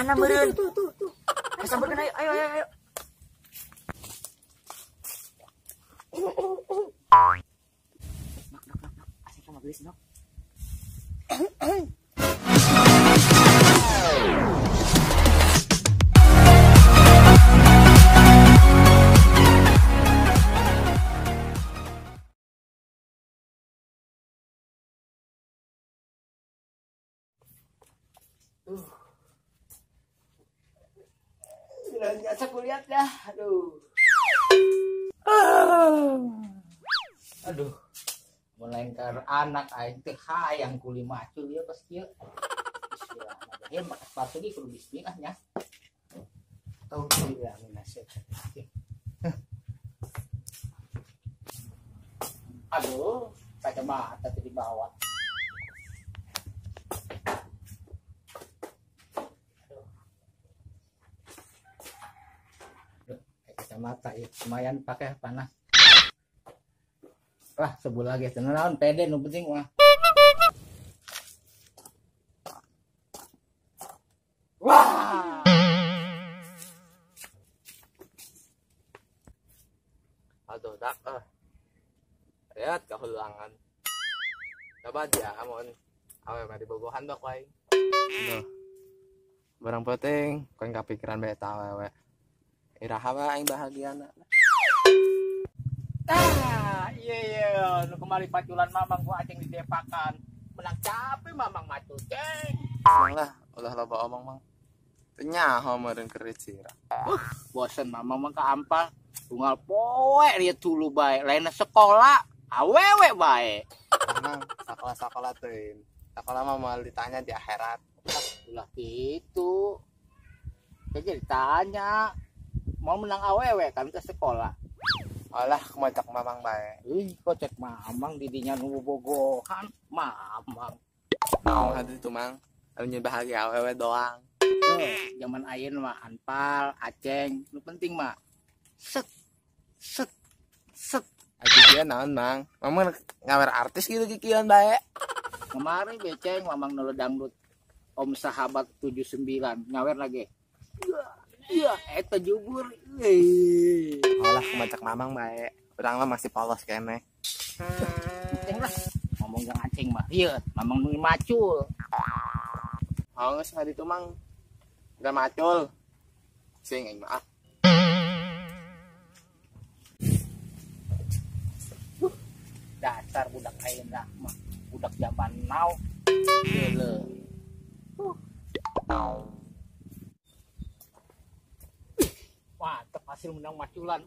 Mana meureun? Tuh tuh tuh. Ayo sampeurkeun ayo ayo ayo ayo. Nok nok nok nok. Asik sama gelis nok. Sudah biasa kuliah dah. Aduh. Aduh. Mulai ke anak aing teh hayang kuli macul ya pas kieu. Bismillahirrahmanirrahim. Pakai sepatu ge kudu bismillah nya. Tahu tidak minasyaitonir. Aduh, kacamata tadi dibawa. Kacamata ya lumayan pakai panas lah sebulan lagi tenang pede nu penting mah. Wah, aduh dak lihat kehulangan coba dia amun awe mah dibogohan bak wae. Duh, barang penting kan kepikiran beta awewe. Iraha mah aing bahagiana. Tah, iya iya, nu kemari paculan mamang ku aceng didepakan. Menang capek mamang macul ceng. Mang lah, ulah loba omong mang. Teu nyaho meureun keur dicira. Bosen mamang mah ka ampal. Tunggal poe dia tulu bae, lainna sekolah awewe bae. Mang, sakola-sakola teuing. Sakola mah moal ditanya di akhirat. Ulah kitu. Jadi ditanya mau menang awewe kan ke sekolah. Alah, kemacak mamang bae. Ih, kok cek mamang didinya nu bobogohan, mamang. Mau hati itu mang, anu bahagia awewe doang. Tuh, zaman ayeuna mah anpal, aceng, nu penting mah set set set. Kikian naon mang? Mamang ngawer artis gitu kikian bae. Kemarin beceng mamang nu dangdut Om Sahabat 79 ngawer lagi. Iya, eta jubur. Alah, kemacak mamang bae. Urang mah masih polos keneh. Aceng lah. Ngomong yang aceng mah. Iya, mamang nu macul. Oh, geus ngaditu mang. Udah macul. Sing aing maaf. Dasar budak ayeuna mah, budak zaman now. Geuleuh. Mantep hasil menang maculan.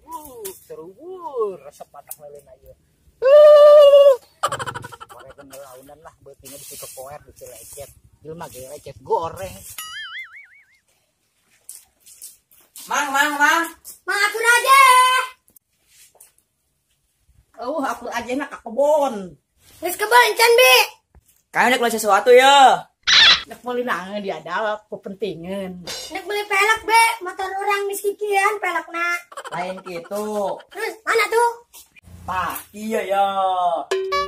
Seru resep patah lele aja. Korek launan lah beutingnya bisa kepoer bisa lecet. Jelema ge lecet goreng. Mang mang mang. Mang aku aja. Oh, aku aja nak ke kebon. Geus kebon encan, Bi. Kayak nek beli sesuatu ya. Nek meuli naon dia ada kepentingan. Nek beli pelek be, motor orang miskikian pelekna. Lain gitu. Terus mana tuh? Tah, iya ya.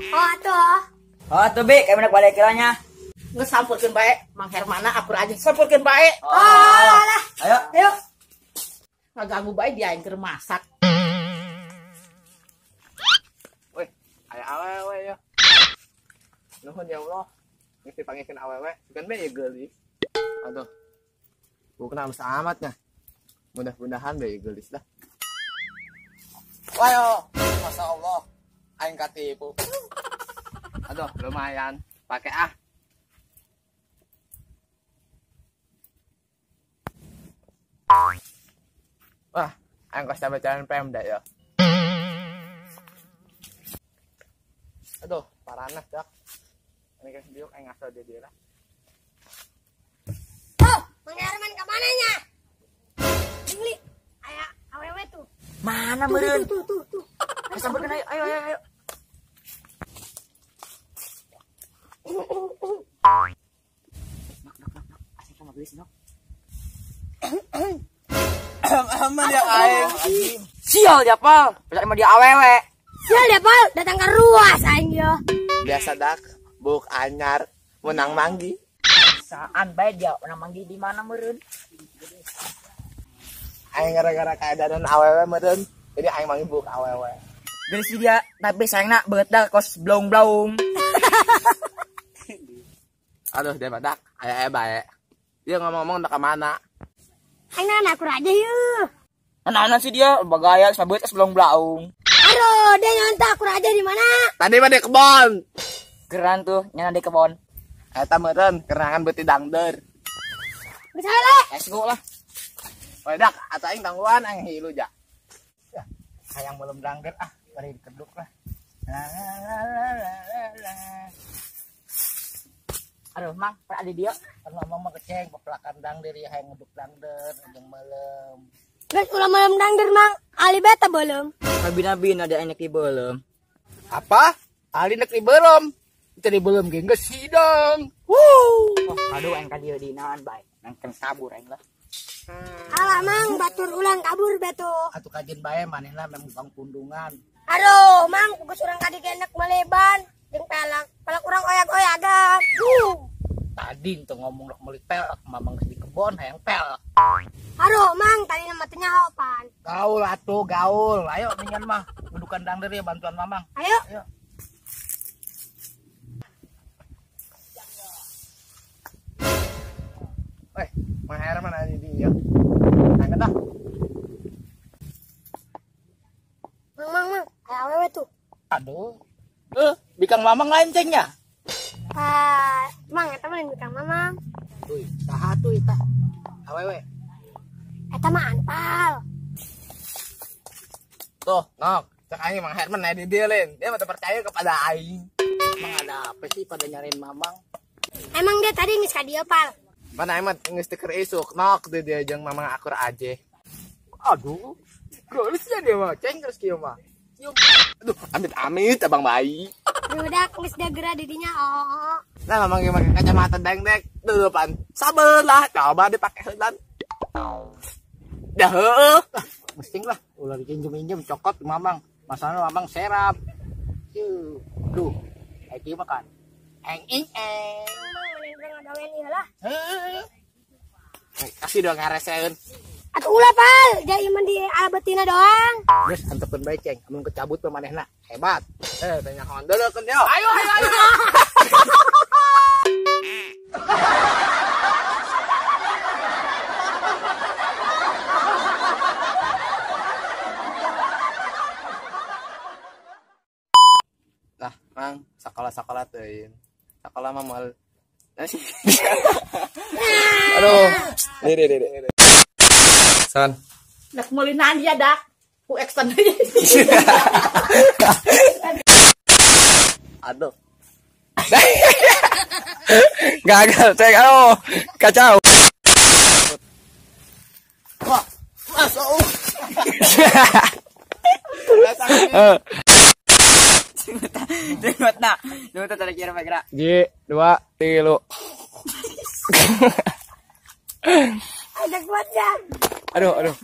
Oh atuh. Oh atuh be, kayak nek balik kiranya. Geus sampurkeun bae, Mang Hermana akur aja sampurkeun bae. Oh, alah. Ayo. Ayo. Ngaganggu bae dia yang keur masak. Weh, aya awewe ya. Nuhun ya Allah. Geus dipanggilkeun awewe, bukan be ya geulis. Aduh. Bukan halus amatnya. Mudah-mudahan be geulis dah. Wayo, Masya Allah. Aing katipu. Aduh, lumayan. Pakai ah. Wah, aing kos sampe jalan Pemda ya. Aduh, paranah dak. Ini kan biuk aing ngasal dia dia lah. Oh, Mang Herman ke mana nya? Beli aya awewe tuh. Mana meureun? Tuh tuh tuh. Ayo sampeurkeun ayo ayo ayo ayo. Nok nok nok nok. Asik sama gelis nok. Aman ya aing. Sial dia pal, bisa emang dia awewe. Sial dia pal, datang ke ruas aing yo. Biasa dak. Buk anyar menang manggi. Bisaan bae dia urang manggih di mana meureun. Aing gara-gara keadaan awewe meureun, jadi aing manggih buuk awewe. Geus si dia, tapi sayangna beut dah kos blong-blong. Aduh, dia badak, aya bae. Dia ngomong-ngomong udah kemana? Aing nana akur aja yeuh. Anak-anak sih dia bagaya sabeut es blong-blong. Aduh, dia nyonta akur aja di mana? Tadi mah di kebon. Geran tuh, nyana di kebon. Eta meureun kerangan beuti dangder. Geus lah. Let's go lah. Woi dak, atuh aing tangguhan aing hilu ja. Ya, hayang belum dangder ah, bari dikeduk lah. La la la la la la. Aduh, Mang, pernah ada dia. Kan mamang mah keceng pepelakan dangder ya hayang ngeduk dangder jeung melem. Geus ulah melem dangder, Mang. Ali beta belum. Nabi-nabi ada enek di belum. Apa? Ali nek di belum. Itu di belum ge geus sidang. Wuh. Oh, aduh aing ka dieu dinaan bae. Nangken kabur aing lah. Alah, Mang, batur ulang kabur beto. Atuh kajen bae manehna memang bang pundungan. Aduh, Mang, geus urang ka dieu enek meleban jeung pelak. Pelak urang oyak-oyagan. Tadi ente ngomong rek meuli pelak, mamang geus di kebon hayang pelak. Aduh, Mang, tadi nama teh nyahopan. Gaul atuh, gaul. Ayo ningan mah, dudukan dangder ya bantuan mamang. Ayo. Ayo. Weh, Mang Herman ada di dia. Angkat dah. Mang, Mang, Mang, aya awewe tuh. Aduh. Bikang mamang lancengnya. Ah, Mang, eta mah lain bikang mamang. Tuh, saha tuh eta? Awewe. Eta mah anpal. Tuh, nok. Cek aing Mang Herman aya di dia lain. Dia mah teu percaya kepada aing. Emang ada apa sih pada nyariin mamang? Emang dia tadi geus ka dieu, Pal. Mana aing mah geus teu keur isuk, nok di dia jeung mamang akur aja. Aduh, geus dia mah, ceng geus kieu mah. Aduh, amit-amit abang bayi. Udah, geus dia geura di dinya. Oh. Nah, mamang ge make kacamata dengdek, dulu pan. Sabar lah, coba dipakai heulan. Dah heueuh. Mesti lah, ulah diinjem-injem cokot mamang. Masalahnya mamang serap. Yuh, duh. Kayak kieu mah kan. Eng ing eng. Mang, mana urang ngadawen ieu lah. Heuh. Kasih dong ngareseun. Atuh ulah, Pal. Dia iman di alabetina doang. Geus antepkeun bae ceng, amun kecabut mah manehna hebat. Tanya kawan dulu kan yo. Ayo ayo ayo. Lah, Mang, sekolah-sekolah teuing. Sekolah mah moal. Aduh. Nih, nih, nih. San. Nak meulinaan dia dak. Ku action. Aduh. Gagal, cek. Aduh, kacau. Wah, masuk. Jenggot na. Jenggot tadi kira gerak. Ji, 2, 3. Ada kuat ya. Aduh, aduh.